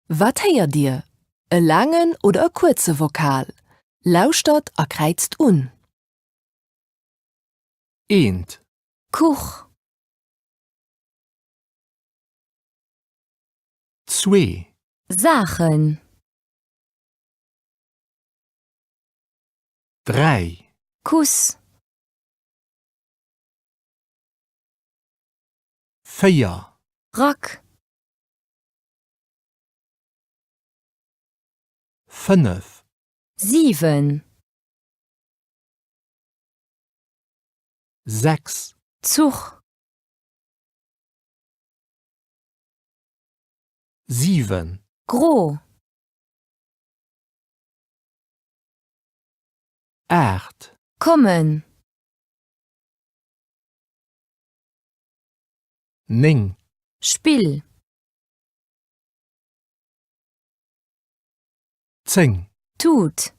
Wat héiert Dir? E laangen oder e kuerze Vokal? Lauschtert a kräizt un. Eent. Kuch. Zwee. Saachen. 3. Kuss. 4. Rack. 5. 7. 6. Zuch. 7. Gro. 8. Kommen. 9. Spill. 10. Tut.